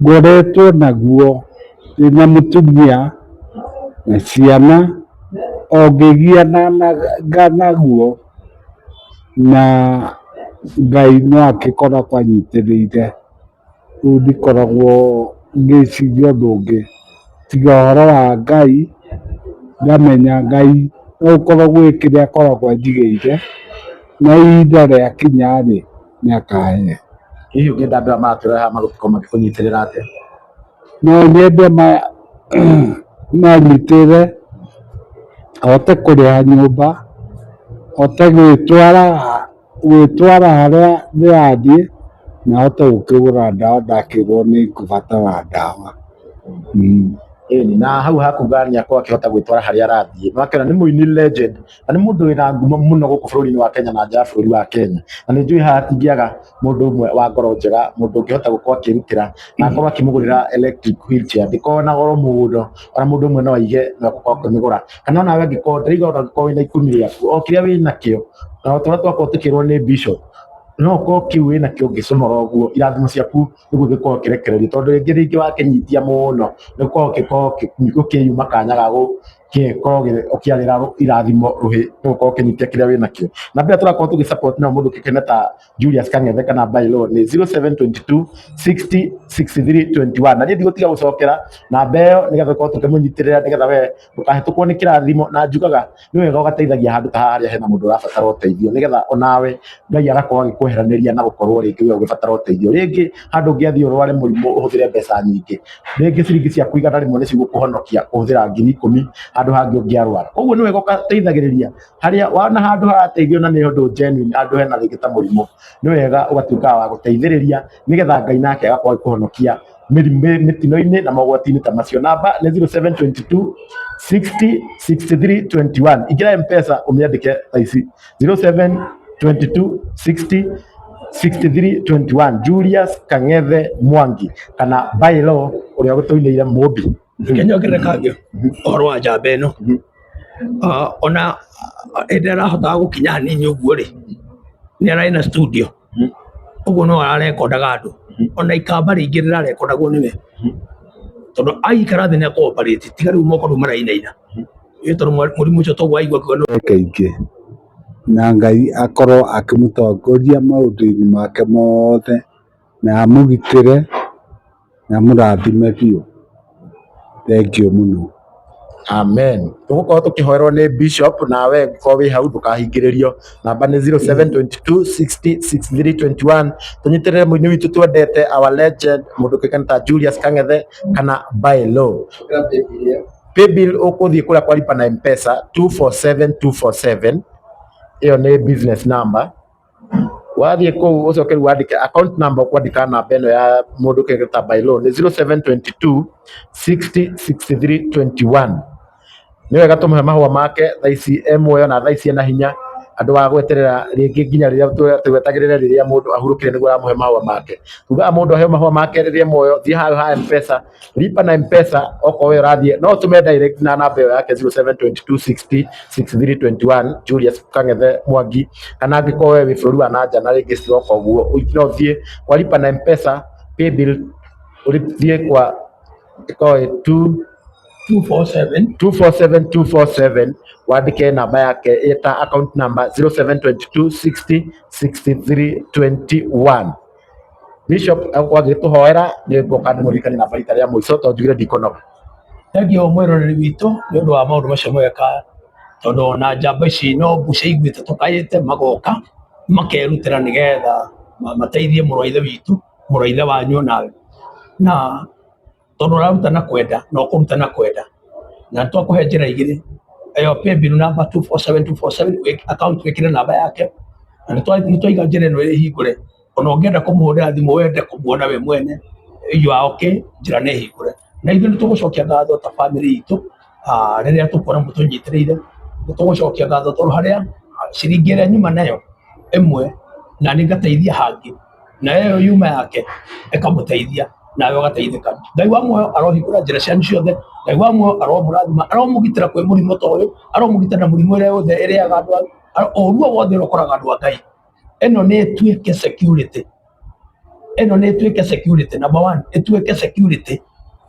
ngoretwo naguo ndĩna mũtumia na ciana o ngĩgianaga naguo, na Ngai no agĩkoragwo anyitĩrĩire, rĩu ndikoragwo ngĩciria ũndũ ũngĩ tiga ũhoro wa Ngai, ngamenya Ngai no gũkorwo gwĩ kĩrĩa akoragwo anjigĩire, na ihinda rĩakinya rĩ, nĩ akahe. Hihi ũngĩenda andũ aya maratwĩrorera haha magũkorwo magĩkũnyitĩrĩra atĩa? No nyende manyitĩrĩre hote kũrĩha nyũmba, hote gwĩtwara Gwĩtwara harĩa ndĩrathiĩ na hote gũkĩgũra ndawa ndakĩrwo nĩ ngũbatara ndawa. Ĩni, na hau hakuga nĩ akorwo akĩhota gwĩtwara harĩa arathiĩ. Nĩwakĩona nĩ mũini legend na nĩ mũndũ wĩna ngumo mũno gũkũ bũrũri-inĩ wa Kenya na nja ya bũrũri wa Kenya. Na nĩ njũĩ haha hatingĩaga mũndũ ũmwe wa ngoro njega, mũndũ ũngĩhota gũkorwo akĩrutĩra na akorwo akĩmũgũrĩra electric wheelchair. Ndĩkoragwo na goro mũno, ona mũndũ ũmwe no aige na gũkorwo akĩmĩgũra. Kana onawe angĩkorwo, ndĩraigua ona angĩkorwo wĩna ikũmi rĩaku, o kĩrĩa wĩnakĩo, na o ta ũrĩa twakorwo tũkĩrwo nĩ bishop, no ũkorwo kĩu wĩnakĩo ũngĩcomora ũguo, irathimo ciaku nĩguo gĩkorwo kĩrekererio tondũ rĩngĩ rĩngĩ wakĩnyitia mũno nĩ ũkoragwo ũgĩkorwo ũkĩyuma kanya ga gũkorwo ũkĩarĩra irathimo rũhĩ nĩ gũkorwo ũkĩnyitia kĩrĩa wĩnakĩo. Na mbere tũrakorwo tũgĩ support na mũndũ ũkĩkene ta Julius Kang'ethe kana Bailo nĩ 0722 60 63 21 na niĩ ndigũtiga gũcokera namba ĩyo nĩgetha tũkorwo tũkĩmũnyitĩrĩra nĩgetha we ndũkahĩtũkwo nĩ kĩrathimo na njugaga nĩ wega ũgateithagia handũ ta haha harĩa hena mũndũ ũrabatara ũteithio nĩgetha onawe Ngai agakorwo agĩkweheranĩria na gũkorwo rĩngĩ we ũgĩbatara ũteithio rĩngĩ handũ ũngĩathiĩ ũrware mũrimũ ũhũthĩre mbeca nyingĩ rĩngĩ ciringi ciaku 100 nĩ cigũkũhonokia kũhũthĩra 10,000 handũ hangĩ ũngĩarwara. Koguo nĩ wega ũgateithagĩrĩria harĩa wona handũ harateithio na nĩ ũndũ genuine handũ hena rĩngĩ ta mũrimũ nĩ wega ũgatuĩka wa gũteithĩrĩria nĩgetha Ngai nake agakorwo agĩkũhonokia mĩtino-inĩ na mogwati-inĩ ta macio. Namba nĩ 0722 60 63 21. Ingĩra M-Pesa ũmĩandĩke thaa ici 0722 60 63 21 Julius Kang'ethe Mwangi kana Bailo ũrĩa ũtũinĩire Mũmbi. Reke nyongerere kangĩ ũhoro wa njamba ĩno. Ona hĩndĩ ĩrĩa arahotaga gũkinya hanini ũguo rĩ, nĩ ararĩ na studio. Ũguo no ararekondaga andũ. Ona ikamba rĩingĩ rĩrarekondagwo nĩwe. Tondũ aikara thĩ nĩ akũ operate tiga rĩu moko rĩu marainaina. Ĩ tondũ mũrimũ ũcio toguo aigua akiuga nĩ Kaingĩ na Ngai akorwo akĩmũtongoria maũndũ-inĩ make mothe na amũgitĩre na amũrathime biũ. Thengiũ mũno. Amen. Tũgũkorwo tũkĩhoerwo nĩ bishop nawe ũngĩkorwo wĩ hau ndũkahingĩrĩrio. Namba nĩ 0722 60 63 21. Tũnyitĩrĩre mũini witũ twendete our legend mũndũ ũkĩkaine ta Julius Kang'ethe kana Bailo. Paybill ũkũthiĩ kũrĩa kwa lipa na M-Pesa 247 247 ĩyo nĩ business number. Wathiĩ kũu ũcoke rĩu wandĩke account number ũkwandĩka namba ĩno ya mũndũ ũkĩkaine ta Bailo nĩ 0722 60 63 21. Nĩ wega tũmũhe mahũa make thaa ici e muoyo na thaa ici ena hinya andũ a gweterera rĩngĩ nginya rĩrĩa twetagĩrĩre rĩrĩa mũndũ ahurũkire nĩguo aramũhe mahũa make. Tugaga mũndũ aheo mahũa make rĩrĩa e muoyo, thiĩ hau ha M-Pesa, lipa na M-Pesa okorwo we ũrathiĩ no ũtũme direct na namba ĩyo yake 0722 60 63 21 Julius Kang'ethe Mwangi kana angĩkorwo we wĩ bũrũri wa na nja na rĩngĩ ciroka ũguo no ũthiĩ kwa lipa na M-Pesa paybill ũthiĩ kwa ĩkoragwo ĩ 2 247 247 247 wandĩke namba yake ĩta account number 0722 60 63 21. Bishop agũkorwo agĩtũhoera nĩ ngũka ndĩmũririkanie namba rita rĩa mũico tondũ njugire ndikũnoga. Thengiũ mwĩroreri witũ nĩ ũndũ wa maũndũ macio mweka tondũ ona njamba ici no mbuca iguĩte tũkaĩte magoka makerutĩra nĩgetha mateithie mũrũ wa ithe witũ mũrũ wa ithe wanyu onawe na tondũ ũraruta na kwenda na ũkũruta na kwenda na twakũhe njĩra igĩrĩ ĩyo paybill number 247247 account wĩkĩre namba yake na nĩ twaiga njĩra ĩno ĩrĩ hingũre ona ũngĩenda kũmũhũrĩra thimũ wende kũmuona we mwene you are okay njĩra nĩ hingũre na ithuĩ nĩ tũgũcokia ngatho ta bamĩrĩ itũ rĩrĩa tũkuona mũtũnyitĩrĩire nĩ tũgũcokia ngatho tondũ harĩa ciringi ĩrĩa nyuma nayo ĩmwe na nĩ ngateithia hangĩ na ĩyo yuma yake ĩkamũteithia nawe ũgateithĩka. Ngai wa muoyo arohingũra njĩra cianyu ciothe, Ngai wa muoyo aromũrathima, aromũgitĩra kwĩ mũrimũ ta ũyũ, aromũgitĩra na mũrimũ ĩrĩa yothe ĩrĩaga andũ, ũru o wothe ũrĩa ũkoraga andũ a Ngai. Ĩno nĩ ĩtuĩke security, ĩno nĩ ĩtuĩke security number one, ĩtuĩke security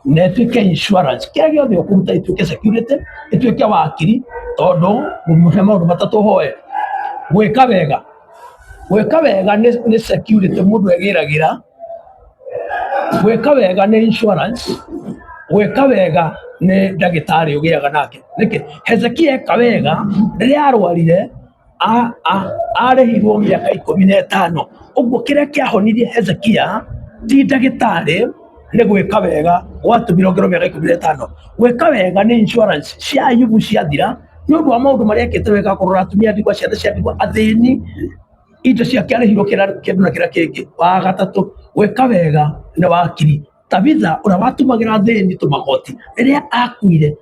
na ĩtuĩke insurance, kĩrĩa gĩothe ũkũruta ĩtuĩke security, ĩtuĩke wakiri, tondũ ngũmũhe maũndũ matatũ hoe, gwĩka wega, gwĩka wega nĩ security mũndũ egĩragĩra, gwĩka wega nĩ insurance, gwĩka wega nĩ ndagĩtarĩ ũgĩaga nake. Nĩkĩ? Hezekia eka wega rĩrĩa arwarire arĩhirwo mĩaka 15. Ũguo kĩrĩa kĩahonirie Hezekia ti ndagĩtarĩ nĩ gwĩka wega gwatũmire ongererwo mĩaka 15. Gwĩka wega nĩ insurance cia Ayubu ciathira nĩ ũndũ wa maũndũ marĩa ekĩte wega kũrora atumia a ndigwa, ciana cia ndigwa, athĩni. Indo ciake arĩhirwo kĩndũ na kĩrĩa kĩngĩ. Wa gatatũ, gwĩka wega nĩ wakiri. Tabitha ũrĩa watumagĩra thĩni tũmagoti, rĩrĩa akuire,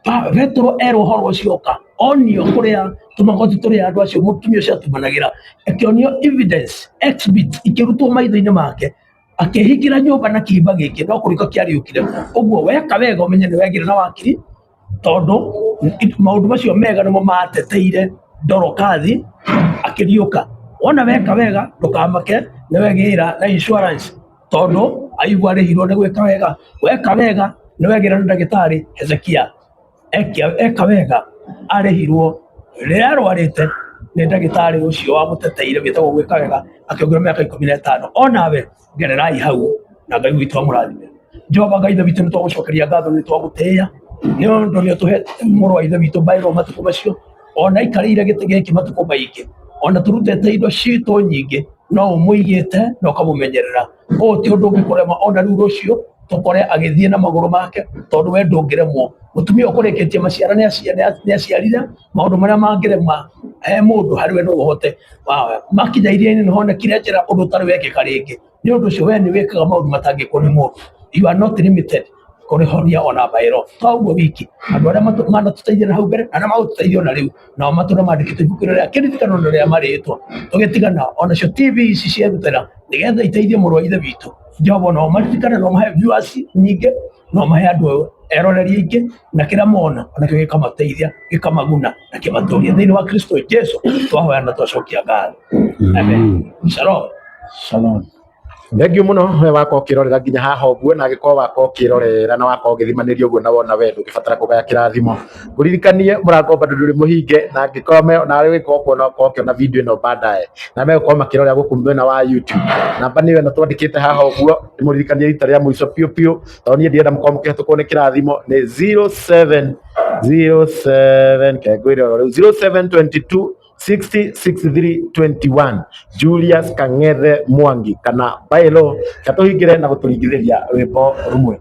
Petero erwo ũhoro ũcio oka, onio kũrĩa tũmagoti tũrĩa andũ acio mũtumia ũcio atumanagĩra, akĩonio evidence, exhibit ikĩrutwo maitho-inĩ make, akĩhingĩra nyũmba na kĩimba gĩkĩ, no kũrĩũka kĩariũkire. Ũguo weka wega ũmenye nĩ wegĩra na wakiri, tondũ maũndũ macio mega nĩmo mateteire Dorokathi akĩriũka. Wona weka wega ndũkamake, nĩ wegĩra na insurance, tondũ Ayubu arĩhirwo nĩ gwĩka wega. Weka wega nĩ wegĩra na ndagĩtarĩ Hezekia. Eka wega arĩhirwo rĩrĩa arwarĩte nĩ ndagĩtarĩ ũcio wamũteteire wĩtagwo gwĩka wega, akĩongererwo mĩaka 15. Onawe gererai hau na Ngai witũ amũrathime. Jehova Ngai ithe witũ, nĩ twagũcokeria ngatho, nĩ twagũtĩĩa nĩ ũndũ nĩ ũtũhete mũrũ wa ithe witũ Bairro matukũ macio, ona aikarĩire gĩtĩ gĩkĩ matukũ maingĩ, ona tũrutĩte indo citũ nyingĩ, no ũmũigĩte na ũkamũmenyerera. Ũũ ti ũndũ ũngĩkũrema ona rĩu rũciũ tũkore agĩthiĩ na magũrũ make, tondũ we ndũngĩremwo. Mũtumia ũkũrĩkĩtie maciara nĩ aciarire maũndũ marĩa mangĩrema he mũndũ, harĩ we no ũhote. Makinya iria-inĩ nĩ honekire njĩra ũndũ ũtarĩ wekĩka rĩngĩ. Nĩ ũndũ ũcio we nĩ wĩkaga maũndũ matangĩkwo nĩ mũndũ. You are not limited kũrĩhonia ona baĩro. To ũguo wiki, andũ arĩa manatũteithia na hau mbere na arĩa magũtũteithia ona rĩu, nao matũre mandĩkĩtwo ibuku rĩa kĩririkano na rĩa marĩtwa. Tũgĩtigana onacio TV ici cierutĩra nĩgetha iteithie mũrũ wa ithe witũ. Jehova no maririkane, no mahe viewers nyingĩ, no mahe andũ eroreri aingĩ, na kĩrĩa mona onakĩo gĩkamateithia, gĩkamaguna na kĩmatũria thĩinĩ wa Kristo Jesu. Twahoya na twacokia ngatho. Amen. Shalom. Shalom. Thengiũ mũno we wakwa ũkĩrorera nginya haha ũguo, na angĩkorwo wakwa ũkĩrorera na wakwa ũgĩthimanĩria ũguo na wona we ndũngĩbatara kũgaya kĩrathimo. Ngũririkanie mũrango bado ndũrĩ mũhinge, na angĩkorwo nawe ũgĩkorwo kuona ũkorwo ũkĩona video ĩno baadaye, na megũkorwo makĩrorera gũkũ mwena wa YouTube. Namba nĩyo ĩno twandĩkĩte haha ũguo, ndĩmũririkanie rita rĩa mũico piũ piũ, tondũ niĩ ndirenda mũkorwo mũkĩhetũkwo nĩ kĩrathimo, nĩ 0707 kengwĩre oro rĩu 0722 60 63 21 Julius Kang'ethe Mwangi kana Bailo katũhingĩre na gũtũringithĩria rwĩmbo rũmwe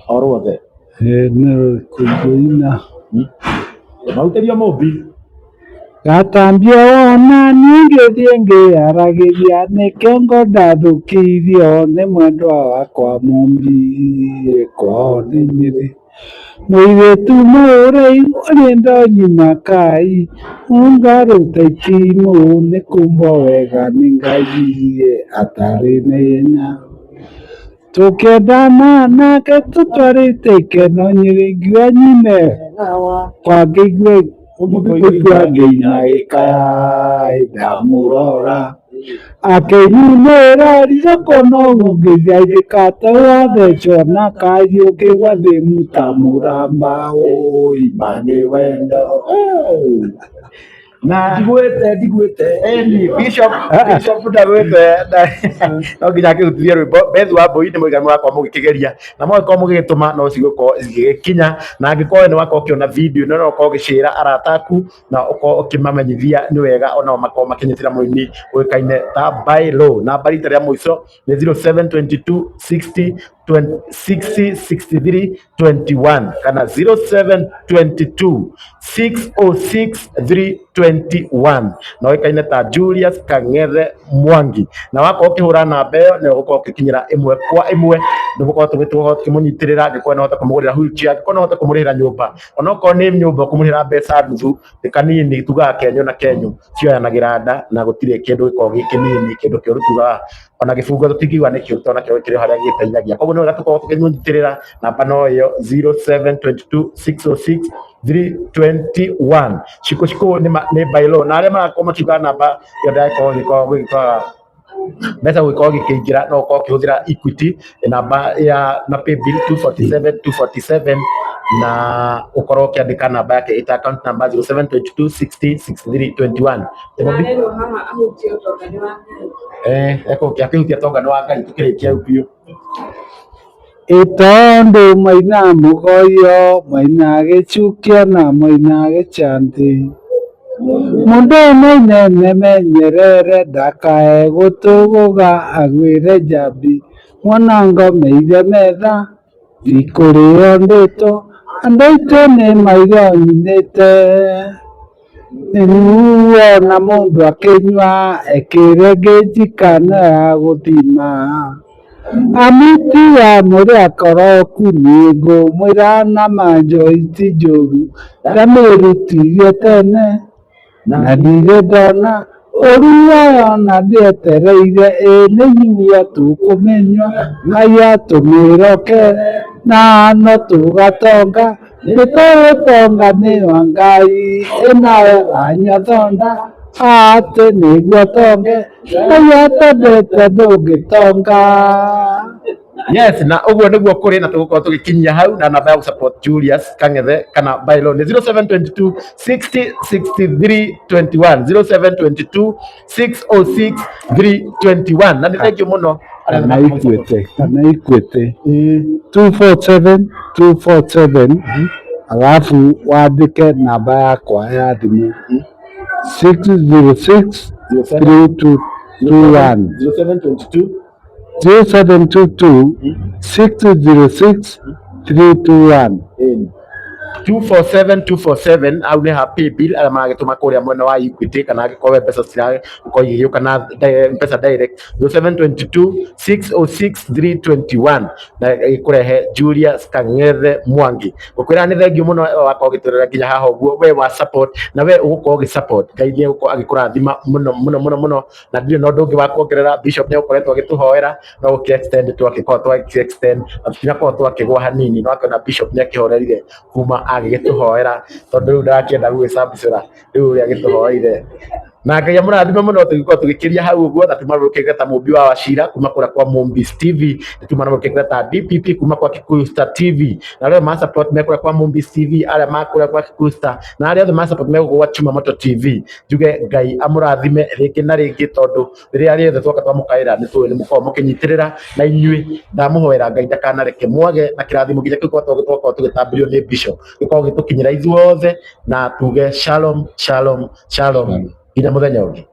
o ruothe. Nĩ kũina. Mahutĩrio mũmbi. Gatambia wona niĩ ngĩthiĩ ngĩaragĩria nĩkĩo ngo ndathũkĩirio nĩ mwendwa wakwa mũmbi kwao nĩ Nyĩrĩ. Mũirĩtu mũraihu ũrĩ ndonyi makai mũngarũ ta itimũ nĩ kũmbwo wega nĩ Ngai atarĩ na ihenya. Tũkĩendana nake tũtwarĩte ikeno Nyĩrĩ ngiuga nyine kwa ngĩigue kũigua ngĩina gĩkaya ndamũrora akĩnyumĩra ritho no ngĩthaithĩka ta wathecwo na kariũ ngĩgwa thĩ ta mũramba ũi ma nĩ wendo. Na Ndigwĩte, ndigwĩte. Eni, Bishop, Bishop ndagwĩte no nginya akĩhutirie rwĩmbo. Beth wa Mbui nĩ mũigana wakwa mũgĩkĩgeria na mũgĩkorwo mũgĩgĩtũma no cigũkorwo cigĩgĩkinya, na angĩkorwo nĩ wakorwo ũkĩona video ĩno no ũkorwo ũgĩcĩra arata aku na ũkorwo ũkĩmamenyithia nĩ wega onao makorwo makĩnyitĩra mũini ũĩkaine ta Bailo. Namba rita rĩa mũico nĩ 0722 60 60 63 21 kana 0722 606 321 na ũĩkaine ta Julius Kang'ethe Mwangi, na wakorwo ũkĩhũra namba ĩyo nĩ ũgũkorwo ũgĩkinyĩra ĩmwe kwa ĩmwe, nĩ gũkorwo tũgĩtũkorwo tũkĩmũnyitĩrĩra, angĩkorwo no ũhote kũmũgũrĩra wheelchair, angĩkorwo no ũhote kũmũrĩhĩra nyũmba, onokorwo nĩ nyũmba ũkũmũrĩhĩra mbeca nuthu, nĩ kanini tugaga kenyũ na kenyũ cioyanagĩra nda, na gũtirĩ kĩndũ gĩkoragwo gĩ kĩnini, kĩndũ kĩũru tugaga ona gĩbungo tũtingiuga nĩ kĩũru tondũ nakĩo gĩkĩrĩ o harĩa gĩteithagia. Koguo nĩ wega tũkorwo tũkĩmũnyitĩrĩra, namba no ĩyo 0722 606 321. Shiko shiko nĩ bylaw, na arĩa marakorwo makiuga namba ĩyo ndĩragĩkorwo ĩgĩkorwo gũgĩtwara mbeca gũgĩkorwo gĩkĩingĩra, no ũkorwo ũkĩhũthĩra Equity namba ya na paybill 247 247 na ũkorwo ũkĩandĩka namba yake ĩta account number 0722 60 63 21. Ndĩrarerwo haha ahutie ũtonga nĩ wa Ngai. Akĩhutia tonga nĩ wa Ngai tũkĩrĩkia rĩu biũ. Ĩtondũ maina mũgoyo maina gĩcukio na maina gĩcanti mũndũ mũinene menyerere ndakae gũtũgũga agwĩre njambi mwana ngomeire metha ndikũrĩo ndĩtwo andũ aitũ nĩ mairwo nyinĩte. Nĩruona mũndũ akĩnyua ekĩre ngĩnji kana ya gũthima Amiti ya mũrĩ akoroku niĩ ngũmwĩra na manjo ti njũru ndamĩrutirie tene na ndirĩ ndona ũru wayo na ndĩetereire ĩ nĩ inyuĩ tũkũmĩnyua Ngai atũmĩroke na no tũgatonga nĩtũgũtonga nĩ wa Ngai ĩnawe wanyua thonda atĩ nĩguo tonge Ngai atendete ndũngĩtonga. Yes, na ũguo nĩguo kũrĩ na tũgũkorwo tũgĩkinyia hau na namba ya gũsupport Julius Kang'ethe kana Bailo nĩ 0722 60 63 21 0722 606 321 na nĩ thengiũ mũno arĩa Kana maramũsupport. Equity, kana Equity 247 247 alafu wandĩke namba yakwa ya thimũ 606 3221 0722 0722 606 321. 247 247 au nĩ ha paybill arĩa maragĩtũma kũrĩa mwena wa Equity kana angĩkorwo we mbeca cirakorwo igĩgĩũka na Mpesa direct 0722 606 321 na ĩkũrehe Julius Kang'ethe Mwangi. Ngũkwĩra nĩ thengiũ mũno wakorwo ũgĩtũrera nginya haha ũguo, we wa support na we ũgũkorwo ũgĩ support, Ngai nĩ egũkorwo agĩkũrathima mũno mũno mũno mũno, na ndirĩ na ũndũ ũngĩ wa kuongerera. Bishop nĩ egũkoretwo agĩtũhoera no gũkĩ extend twakĩkorwo twakĩ extend na tũtinakorwo twakĩgwa hanini, no akĩona Bishop nĩ akĩhorerire kuma agĩgĩtũhoera tondũ rĩu ndarakĩenda gũgĩcambicũra rĩu ũrĩa agĩtũhoeire, na Ngai amũrathime mũno. Tũgĩkorwo tũgĩkĩria hau ũguo na tuma rũkĩngĩra ta Mũmbi wa Wachira kuma kũrĩa kwa Mũmbis TV, tuma rũkĩngĩra ta DPP kuma kwa Kikuyu Star TV, na arĩa ma support me kũrĩa kwa Mũmbis TV, arĩa ma kũrĩa kwa Kikuyu Star, na arĩa othe ma support me gũkũ gwa Chuma Moto TV, njuge Ngai amũrathime rĩngĩ na rĩngĩ, tondũ rĩrĩa rĩothe twoka twamũkaĩra nĩ tũĩ nĩ mũkoragwo mũkĩnyitĩrĩra na inyuĩ. Ndamũhoera Ngai ndakanareke mwage na kĩrathimo nginya kĩu twakorwo tũgĩtambĩrio nĩ Bishop gĩkorwo gĩtũkinyĩra ithuothe, na tuge shalom shalom shalom nginya mũthenya ũngĩ.